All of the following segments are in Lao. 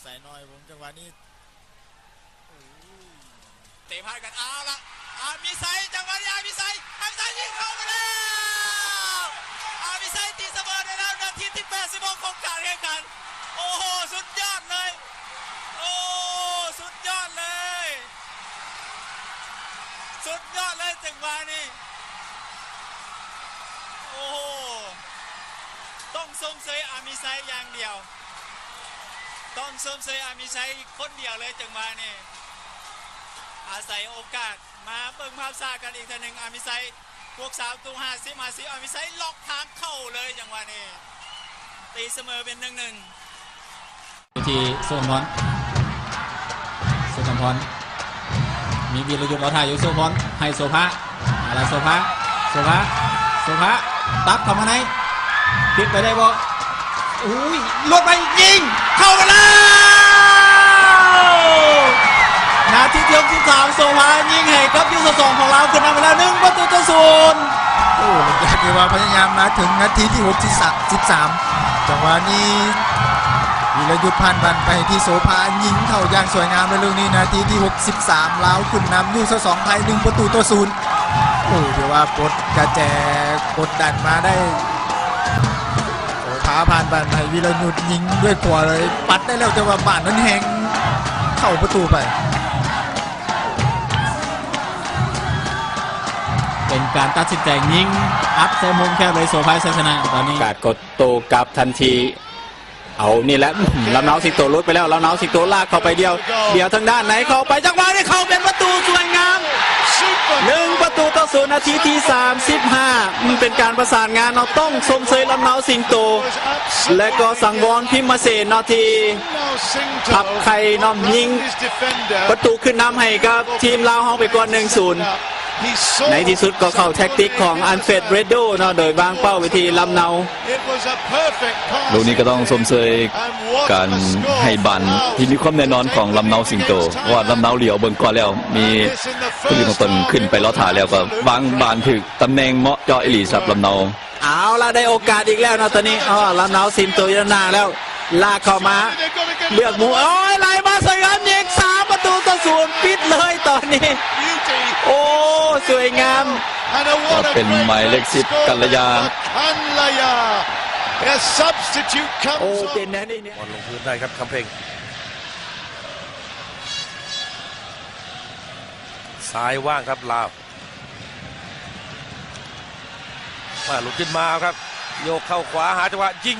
ໃສ່ໜ້ອຍ ເບິ່ງຈັງຫວະນີ້ ໂອ້ຍ ເຕະຜ່ານກັນ ເອົາລະ ອາມີໄຊ ຈັງຫວະນີ້ອາມີໄຊ ອາມີໄຊຍິງເຂົ້າໄປແລ້ວ ອາມີໄຊຕີສະເໝີໄດ້ແລ້ວ ນາທີທີແປດສິບຫົກຂອງການແຂ່ງຂັນ. ໂອ້ໂຫ ສຸດຍອດເລີຍ ໂອ້ ສຸດຍອດເລີຍ ສຸດຍອດເລີຍຈັງຫວະນີ້ ໂອ້ໂຫ ຕ້ອງຊົມເຊີຍອາມີໄຊຢ່າງດຽວ. ຕ້ອງຊົມເຊີຍອາມິໄຊຄົນດຽວເລີຍ ຈັງຫວະນີ້ ອາໄສໂອກາດ ມາເບິ່ງພາບຊ້າກັນອີກເທື່ອໜຶ່ງ ອາມິໄຊ ພວກສາມຕົວຫ້າສິບ ອາມິໄຊລັອກທາງເຂົ້າເລີຍ ຈັງຫວະນີ້ ຕີສະເໝີເປັນໜຶ່ງໜຶ່ງ ທີ່ສຸຄຳພອນ ສຸຄຳພອນ ມີວີລະຍຸດລໍຖ້າຢູ່ ສຸພອນ ໃຫ້ໂສພາ ອາລະ ໂສພາ ໂສພາ ໂສພາ ຕັດເຂົ້າມາໃນ ຕິດໄປໄດ້ບໍ່? ອຸ້ຍ ຫຼຸດໄປ ຍິງ ເຂົ້າໄປແລ້ວ! ນາທີທີຫົກສິບສາມ ໂສພາຍິງໃຫ້ກັບ ຢູຊາສອງ ຂອງລາວ ຂຶ້ນນຳໄປແລ້ວ ໜຶ່ງປະຕູຕໍ່ສູນ. ໂອ້ ຫຼັງຈາກທີ່ວ່າພະຍາຍາມມາເຖິງນາທີທີຫົກສິບສາມ ຈັງຫວະນີ້ ວິລະຍຸດຜ່ານບານໄປທີ່ໂສພາ ຍິງເຂົ້າຢ່າງສວຍງາມໃນລູກນີ້ ນາທີທີຫົກສິບສາມ ລາວຂຶ້ນນຳຢູ່ ຊາວສອງ ໄທ ໜຶ່ງປະຕູຕໍ່ສູນ. ໂອ້ ຖືວ່າປົດກະແຈກົດດັນມາໄດ້ ໂສພາຜ່ານບານໃຫ້ວິລະຍຸດຍິງດ້ວຍຂວາເລີຍ ປັດໄດ້ແລ້ວ ແຕ່ວ່າບານນັ້ນແຮງເຂົ້າປະຕູໄປ. ເປັນການຕັດສິນໃຈຍິງອັດໃສ່ມຸມແຄບເລີຍ ໂສພາໄຊຊະນະຕອນນີ້ ກາດກົດໂຕ້ກັບທັນທີ. ເອົາ ນີ້ແຫຼະ ລຳເນົາສິງໂຕຫຼຸດໄປແລ້ວ ລຳເນົາສິງໂຕລາກເຂົ້າໄປດຽວ ດຽວທາງດ້ານໃນເຂົ້າໄປ ຈັງຫວະນີ້ເຂົ້າເປັນປະຕູສວຍງາມ ໜຶ່ງປະຕູຕໍ່ສູນ ນາທີທີສາມສິບຫ້າ. ອືມ ເປັນການປະສານງານເນາະ ຕ້ອງຊົມເຊີຍລຳເນົາສິງໂຕ ແລະກໍສັງວອນ ພິມມະເສນເນາະ ທີ່ພັບໄຂ່ເນາະ ຍິງປະຕູຂຶ້ນນຳໃຫ້ກັບທີມລາວເຮົາໄປກ່ອນ ໜຶ່ງສູນ. ໃນທີ່ສຸດກໍເຂົ້າແທັກຕິກຂອງ ອັນເຟຣດ ເຣດໂດ ເນາະ ໂດຍວາງເປົ້າໄປທີ່ລຳເນົາ. ລູກນີ້ກໍຕ້ອງຊົມເຊີຍການໃຫ້ບານທີ່ມີຄວາມແນ່ນອນຂອງລຳເນົາສິງໂຕ ເພາະວ່າລຳເນົາຫຼຽວເບິ່ງກ່ອນແລ້ວ ມີຜູ້ຫຼິ້ນຂອງຕົນຂຶ້ນໄປລໍຖ້າແລ້ວ ກໍວາງບານຖືກຕຳແໜ່ງເໝາະເຈາະອີ່ຫຼີສຳລັບລຳເນົາ. ເອົາລະ ໄດ້ໂອກາດອີກແລ້ວເນາະ ຕອນນີ້ ອໍ ລຳເນົາສິງໂຕຢູ່ນຳໜ້າແລ້ວ ລາກເຂົ້າມາ ເລືອກມຸມ ໂອ້ຍ ໄລ່ມາສວຍງາມ ຍິງສາມປະຕູຕໍ່ສູນ ປິດເລີຍຕອນນີ້ ໂອ້ ສວຍງາມ. ເປັນໝາຍເລກສິບ ກັນລະຍາ ໂອ້ ເປັນແນວນີ້ ບອນລົງພື້ນໄດ້ຄັບ ຄຳເພັງ ຊ້າຍວ່າງຄັບ ລາວ ມາ ຫຼຸດຂຶ້ນມາຄັບ ໂຍກເຂົ້າຂວາ ຫາຈັງຫວະຍິງ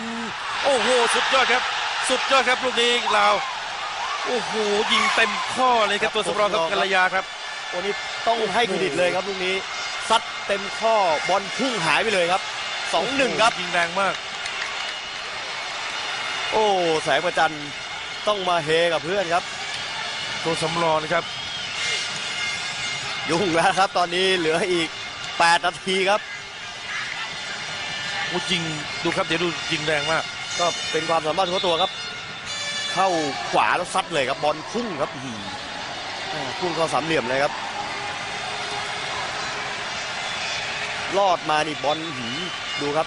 ໂອ້ໂຫ ສຸດຍອດຄັບ ສຸດຍອດຄັບ ລູກນີ້ ລາວ ໂອ້ໂຫ ຍິງເຕັມຂໍ້ເລີຍຄັບ ຕົວສຳຮອງຄັບ ກັນລະຍາຄັບ. ໂອ້ ນີ້ຕ້ອງໃຫ້ເຄຣດິດເລີຍຄັບ ລູກນີ້ ຊັດເຕັມຂໍ້ ບອນພຸ່ງຫາຍໄປເລີຍຄັບ ສອງໜຶ່ງ ໂອ້ໂຫ ຄັບ ຍິງແຮງມາກ. ໂອ້ ແສງພະຈັນຕ້ອງມາເຮກັບເພື່ອນຄັບ ຕົວສຳຮອງຄັບ ຫຍຸ້ງແລ້ວຄັບ ຕອນນີ້ເຫຼືອອີກແປດນາທີຄັບ. ໂອ້ ຍິງ ດູຄັບ ດຽວດູ ຍິງແຮງມາກ ກໍເປັນຄວາມສາມາດສະເພາະຕົວຄັບ ເຂົ້າຂວາແລ້ວຊັດເລີຍຄັບ ບອນພຸ່ງຄັບ ອືມ ພຸ່ງເຂົ້າສາມຫຼ່ຽມເລີຍຄັບ ລອດມານີ້ບອນ ຫື ດູຄັບ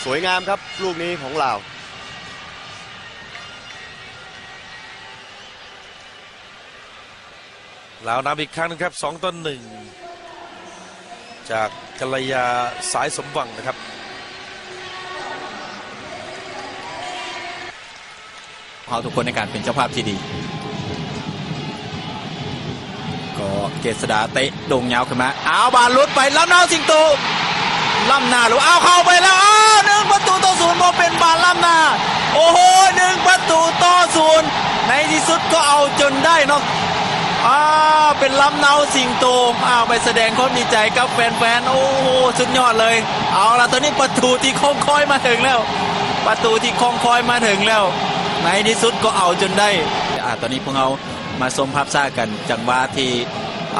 ສວຍງາມຄັບ ລູກນີ້ຂອງລາວ. ລາວນຳອີກຄັ້ງໜຶ່ງຄັບ ສອງຕໍ່ໜຶ່ງ ຈາກກັນລະຍາ ສາຍສົມຫວັງນະຄັບ. ເຮົາທຸກຄົນໃນການເປັນເຈົ້າພາບທີ່ດີ ກໍເກດສະດາເຕະໂດ່ງຍາວຂຶ້ນມາ ອ້າວ ບານຫຼຸດໄປ ລຳນາວສິງໂຕ ລ້ຳໜ້າ ເອົາເຂົ້າໄປແລ້ວ ອ້າວ ໜຶ່ງປະຕູຕໍ່ສູນ ບໍ່ເປັນບານລ້ຳໜ້າ ໂອ້ໂຫ ໜຶ່ງປະຕູຕໍ່ສູນ ໃນທີ່ສຸດກໍເອົາຈົນໄດ້ເນາະ ອ້າວ ເປັນລຳນາວສິງໂຕ ອ້າວ ໄປສະແດງຄວາມດີໃຈກັບແຟນໆ ໂອ້ໂຫ ສຸດຍອດເລີຍ ເອົາລະ ຕອນນີ້ປະຕູທີ່ຄອງຄອຍມາເຖິງແລ້ວ ປະຕູທີ່ຄອງຄອຍມາເຖິງແລ້ວ ໃນທີ່ສຸດກໍເອົາຈົນໄດ້ ອາ ຕອນນີ້ພວກເຮົາ ມາຊົມພາບຊ້າກັນ ຈັງຫວະທີ່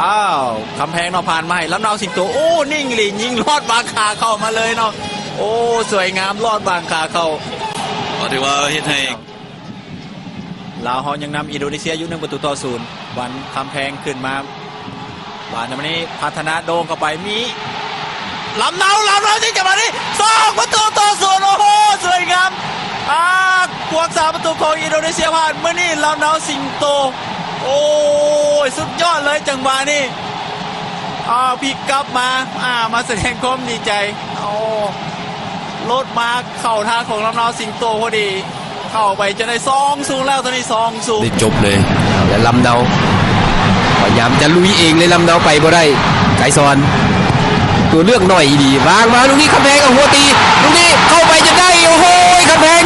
ອ້າວ ຄຳແພງເນາະ ຜ່ານມາໃຫ້ລຳນາວສິງໂຕ ໂອ້ ນິ່ງອີ່ຫຼີ ຍິງລອດວາງຂາເຂົ້າມາເລີຍເນາະ ໂອ້ ສວຍງາມ ລອດວາງຂາເຂົ້າ ກໍຖືວ່າເຮັດໃຫ້ ລາວເຮົາຍັງນຳອິນໂດເນເຊຍຢູ່ ໜຶ່ງປະຕູຕໍ່ສູນ ວັນຄຳແພງຂຶ້ນມາ ບານຈັງຫວະນີ້ ພັດທະນາໂດ່ງເຂົ້າໄປ ມີ ລຳນາວ ລຳນາວ ທີ່ຈັງຫວະນີ້ ສອງປະຕູຕໍ່ສູນ ໂອ້ໂຫ ສວຍງາມ ອາ ພວກສາປະຕູຂອງອິນໂດເນເຊຍຜ່ານ. ມື້ນີ້ລຳເນົາສິງໂຕ ໂອ້ຍ ສຸດຍອດເລີຍຈັງຫວະນີ້. ອາ ພິກກັບມາ ອາ ມາສະແດງຄວາມດີໃຈ. ໂອ້ ໂລດມາເຂົ້າທາງຂອງລຳເນົາສິງໂຕພໍດີ. ເຂົ້າໄປຈົນໄດ້ສອງສູນແລ້ວ ຕອນນີ້ສອງສູນ ໄດ້ຈົບເລີຍ. ແລະ ລຳເນົາພະຍາຍາມຈະລຸຍເອງເລີຍ. ລຳເນົາໄປບໍ່ໄດ້ ໄກສອນ ຕົວເລືອກໜ້ອຍອີ່ຫຼີ ວາງມາລູກນີ້ ຄຳແພງເອົາຫົວຕີ ລູກນີ້ເຂົ້າໄປຈົນໄດ້. ໂອ້ໂຫ ຄຳແພງ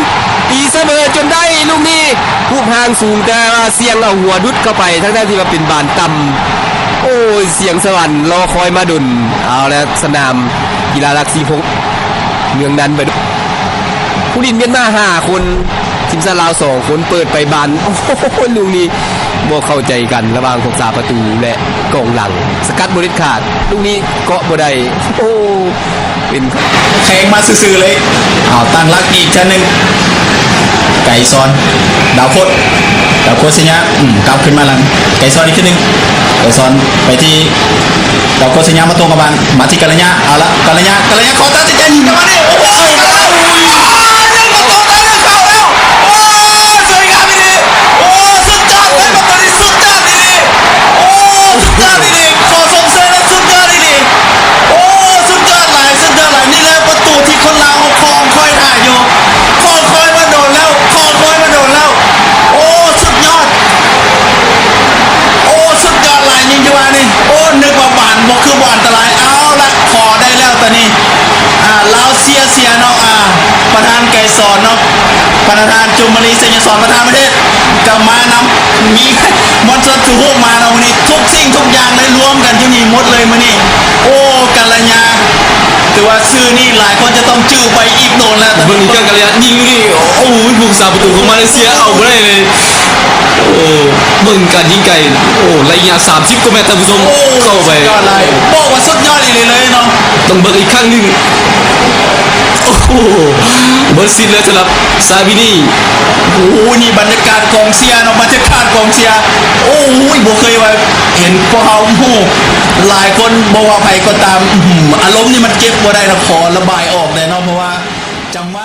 ຕີສະເໝີຈົນໄດ້. ລູກນີ້ຮູບຮ່າງສູງ ແຕ່ວ່າສ່ຽງເອົາຫົວດຸດເຂົ້າໄປ ທັງໆທີ່ວ່າເປັນບານຕ່ຳ. ໂອ້ຍ ສຽງສະຫວັນລໍຄອຍມາດົນ. ເອົາລະ ສະໜາມກິລາຫຼັກສີ່ຫົກ ເມືອງນັ້ນໄປ ຜູ້ຫຼິ້ນມຽນມາຫ້າຄົນ ທີມຊາດລາວສອງຄົນ ເປີດໄປບານ ໂອ້ໂຫ ລູກນີ້ບໍ່ເຂົ້າໃຈກັນລະຫວ່າງຜູ້ຮັກສາປະຕູ ແລະ ກອງຫຼັງ ສະກັດບໍ່ເດັດຂາດ. ລູກນີ້ເກາະບໍ່ໄດ້. ໂອ້ ເປັນ ແທງມາຊື່ໆເລີຍ. ເອົາ ຕັ້ງຫຼັກອີກເທື່ອໜຶ່ງ ໄກສອນ ດາວໂຄດ ດາວໂຄດໄຊຍະ ອືມ ກັບຄືນມາຫຼັງ ໄກສອນອີກເທື່ອໜຶ່ງ ໄກສອນໄປທີ່ ດາວໂຄດໄຊຍະ ມາຕົງກັບບ້ານ ມາທີ່ກາລະຍະ. ເອົາລະ ກາລະຍະ ກາລະຍະ ຂໍຕັດສິນໃຈຍິງຈັງຫວະນີ້. ໂອ້ໂຫ ໂອ້ໂຫ ຍິງປະຕູໄດ້ ເຂົ້າແລ້ວ. ໂອ້ ສວຍງາມອີ່ຫຼີ. ໂອ້ ສຸດຍອດເລີຍ ປະຕູນີ້ສຸດຍອດອີ່ຫຼີ. ໂອ້ ສຸດຍອດອີ່ຫຼີ ຂໍຊົມເຊີຍເລີຍ ສຸດຍອດອີ່ຫຼີ. ໂອ້ ສຸດຍອດຫຼາຍ ສຸດຍອດຫຼາຍ. ນີ້ແຫຼະປະຕູທີ່ຄົນລາວເຮົາຄອງຄອຍຖ້າຢູ່ ຄອງຄອຍມາດົນແລ້ວ ຄອງຄອຍມາດົນແລ້ວ. ໂອ້ ສຸດຍອດ. ໂອ້ ສຸດຍອດຫຼາຍຍິງຈັງຫວະນີ້. ໂອ້ ນຶກວ່າບານບໍ່ຄືບໍ່ອັນຕະລາຍ. ເອົາລະ ຂໍໄດ້ແລ້ວຕອນນີ້. ອາ ລາວເຊຍເຊຍເນາະ ອາ ປະທານໄກສອນເນາະ ປະທານຈຸມມະລີ ໄຊຍະສອນ ປະທານປະເທດກໍມານຳ ມີມວນຊົນທຸກຮູບມາເນາະມື້ນີ້. ທຸກສິ່ງທຸກຢ່າງໄດ້ລວມກັນຢູ່ນີ້ໝົດເລີຍມື້ນີ້. ໂອ້ ກາລະຍາ ຖືວ່າຊື່ນີ້ຫຼາຍຄົນຈະຕ້ອງຈື່ໄປອີກໂດນແລ້ວ. ເບິ່ງອີກຄັ້ງ ກາລະຍະຍິງນີ້ ໂອ້ຍ ຜູ້ຮັກສາປະຕູຂອງມາເລເຊຍເອົາບໍ່ໄດ້ເລີຍ. ໂອ້ ເບິ່ງການຍິງໄກ ໂອ້ ໄລຍະສາມສິບກວ່າແມັດ ທ່ານຜູ້ຊົມ. ໂອ້ ເຂົ້າໄປ ສຸດຍອດຫຼາຍ ບອກວ່າສຸດຍອດອີ່ຫຼີເລີຍເນາະ. ຕ້ອງເບິ່ງອີກຄັ້ງໜຶ່ງ. ໂອ້ໂຫ ເບິດສິດເລີຍສຳລັບຊາບິນີ. ໂອ້ ນີ້ບັນຍາກາດກອງເຊຍເນາະ ບັນຍາກາດກອງເຊຍ. ໂອ້ຍ ບໍ່ເຄີຍວ່າເຫັນພວກເຮົາ ໂອ້ໂຫ ຫຼາຍຄົນບໍ່ວ່າໃຜກໍຕາມ ອາລົມນີ້ມັນເກັບບໍ່ໄດ້ນະ ຂໍລະບາຍອອກແດ່ເນາະ ເພາະວ່າຈັງຫວະ